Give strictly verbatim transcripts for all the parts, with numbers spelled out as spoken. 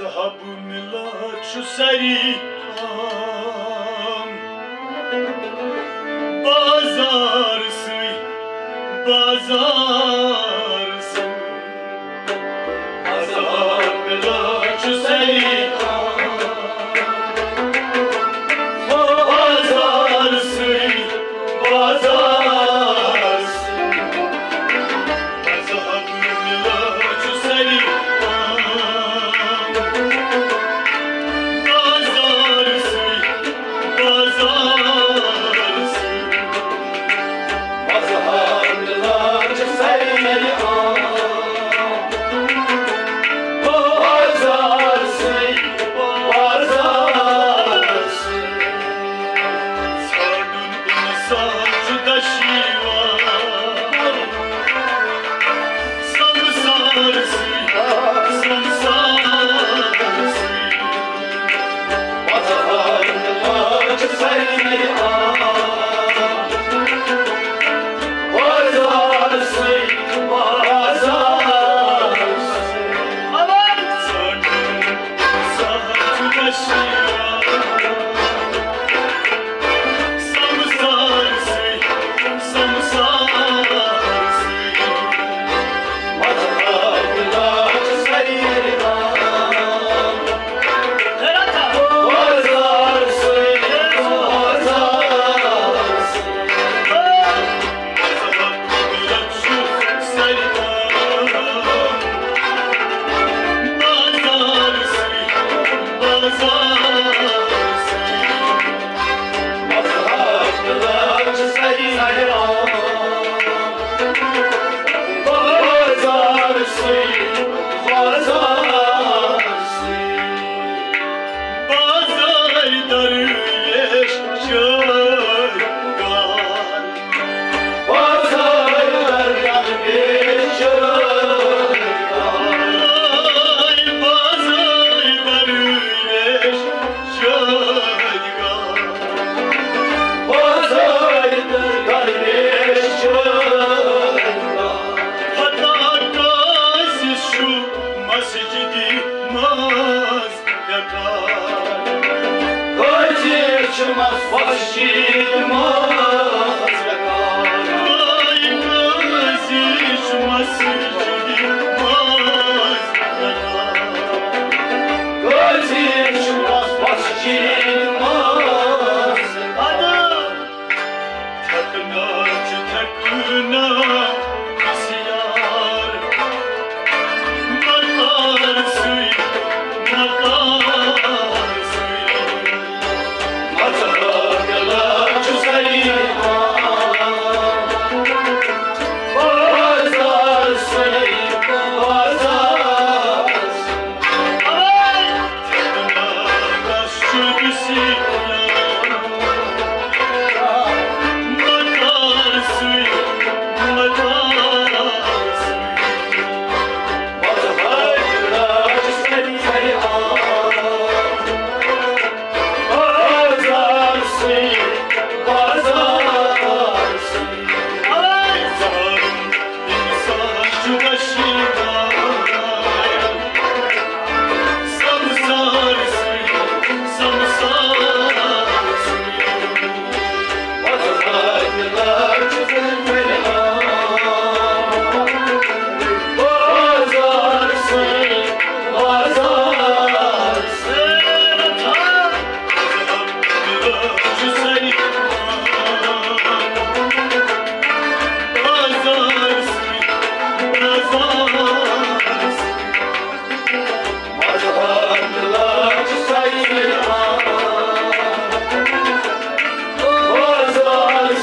مذہب مِلان چھُ سٲری عام۔ بازار سٕے، بازار سٕے۔ مذہب مِلان چھُ سٲری عام۔ بازار سٕے، بازار سٕے۔ مذہب مِلان چھُ سٲری عام۔ بازار سٕے، بازار سٕے۔ مذہب مِلان چھُ سٲری عام۔ بازار سٕے، بازار سٕے۔ ژھانٛڈُن اِنسان چھُ دۄشوٕے یِوان۔ سمسار سٕے، سمسار سٕے۔ مذہب مِلان چھُ سٲری عام۔ بازار سٕے، بازار سٕے۔ ژھانٛڈُن اِنسان چھُ دۄشوٕے یِوان۔ سمسار سٕے، سمسار سٕے۔ مذہب مِلان چھُ سٲری عام۔ بازار سٕے، بازار سٕے۔ مذہب مِلان چھُ سٲری عام۔ بازار سٕے، بازار سٕے۔ مذہب مِلان چھُ سٲری عام۔ بازار سٕے، بازار سٕے۔ بازار درویش شٲدگار۔ بازار درویش شٲدگار۔ بازار درویش شٲدگار۔ بازار درویش شٲدگار۔ پتہ کٲنٛسہِ چھُ مسجدِ منٛز بیکار۔ کٲنٛسہِ چھُ مسجدِ منٛز بیکار۔ کٲنٛسہِ چھُ مسجدِ منٛز بیکار۔ کٲنٛسہِ چھُ مسجدِ منٛز۔ اَدٕ تھٮ۪کنہ چھُ تھٮ۪کنہ بسیار۔ مکار سٕے، مکار سٕے۔ مذہب مِلان چھُ سٲری عام۔ بازار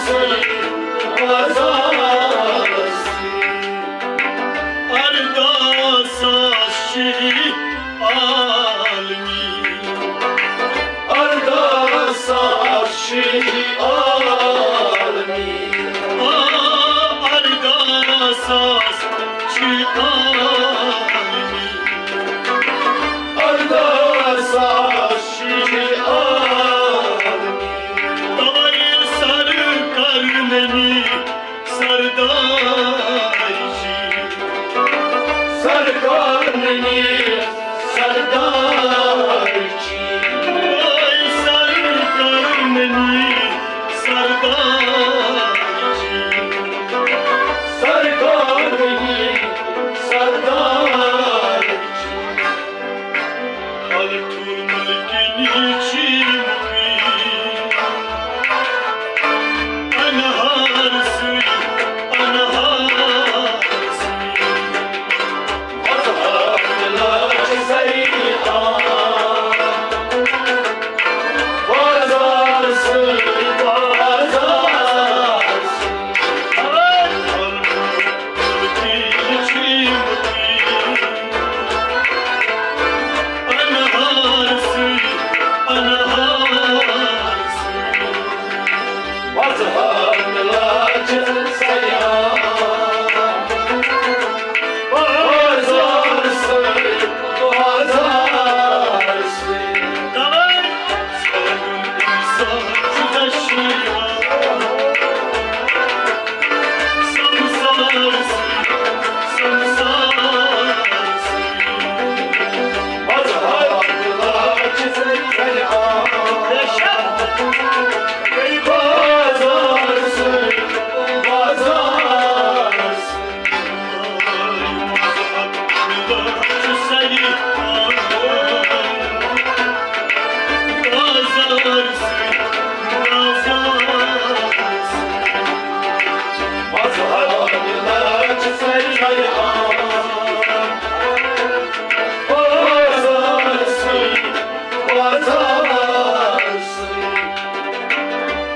سٕے، بازار سٕے۔ ارداہ ساس شیٚیہِ عالمی۔ ارداہ ساس شیٚیہِ عالمی۔ آ، ارداہ ساس شیٚیہِ عالمی۔ ارداہ ساس شیٚیہِ عالمی۔ توے سر کرننی سردار جی۔ سرکار ننی سردار سردار چھی، اے سرکار منی سردار چھی، سرکار منی سردار چھی۔ پھل ٹھوٗل ملکنی چھی مُفیٖد۔ انہار سۭتۍ، انہار سۭتۍ۔ مذہب لچھ سری عام۔ بازار سۭتۍ، بازار سۭتۍ۔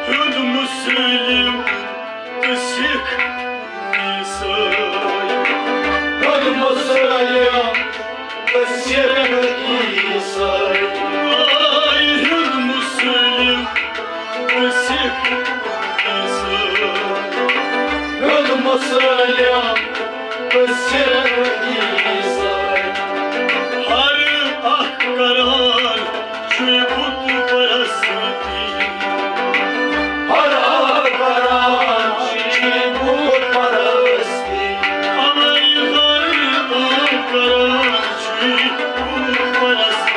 ہیوٚد مسلم تہٕ سِکھ عیسٲے۔ ہیوٚد مسلم تہٕ سِکھ عیسٲے۔ آے ہیوٚد مسلم تہٕ سِکھ عیسٲے۔ ہیوٚد مسلم تہٕ سِکھ عیسٲے۔ ہر اکھ کران چھُے بُت پرستی۔ ہر اکھ کران چھُے بُت پرستی۔ اَوَے ہر اکھ کران چھُے بُت پرستی۔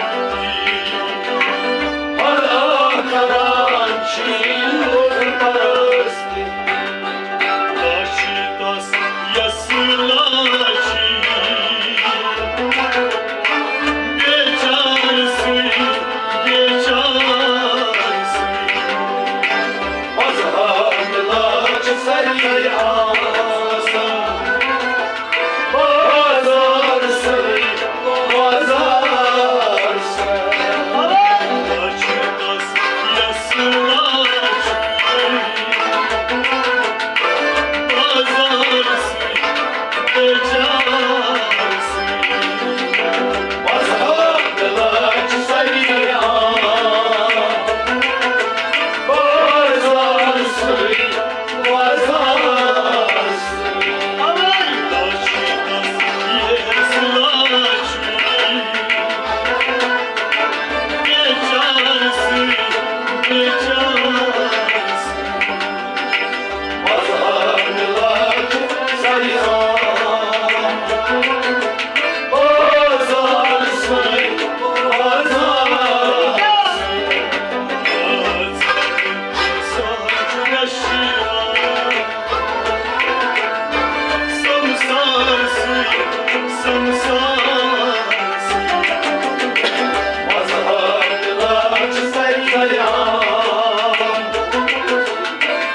ہر اکھ کران چھُے بُت پرستی۔ کاشی تس یس لاشی۔ بیچار سٕے، بیچار سٕے۔ مذہب لچھ سری آسان۔ بازار سٕے، بازار سٕے۔ لچھ تس یس لاشی۔ بازار سٕے، بیچار سٕے۔ مذہب لچھ سری آسان۔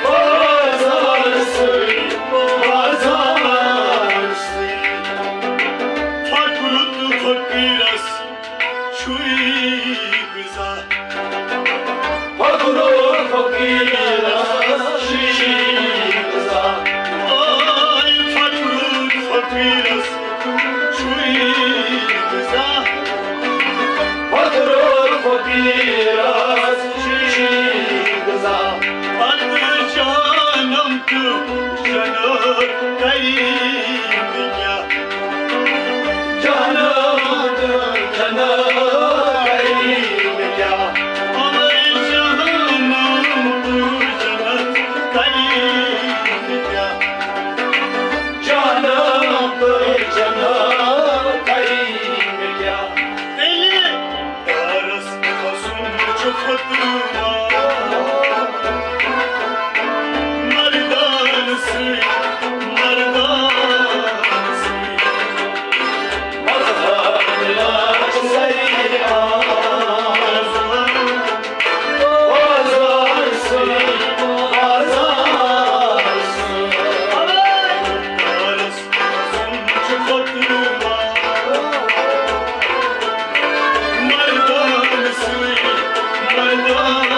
بازار سٕے، بازار سٕے۔ فقرُک فقیرس چھُے غذا۔ فقرُک فقیرس چھُے غذا۔ آے فقرُک فقیرس چھُے غذا۔ فقرُک فقیرس چھُے غذا۔ پتہٕ جانم تہٕ جنت کری کیٛاہ؟ جہنم تہٕ جنت کری کیٛاہ؟ اَوَے جہنم تہٕ جنت کری کیٛاہ؟ جہنم تہٕ جنت کری کیٛاہ؟ تیٚلہِ مردان سۭتۍ، مردان سۭتۍ۔ مردان سۭتۍ، مردان سۭتۍ۔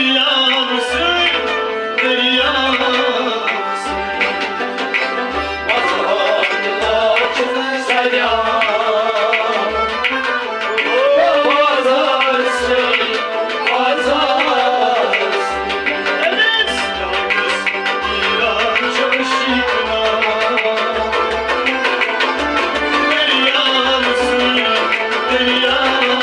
دٔریاوسٕے، دٔریاوسٕے، وَزہان لاچھ سریان۔ بازارسٕے، بازارسٕے، أمِس ڈاکس نیران چھُ شیٖکنار۔ دٔریاوسٕے، دٔریاوسٕے،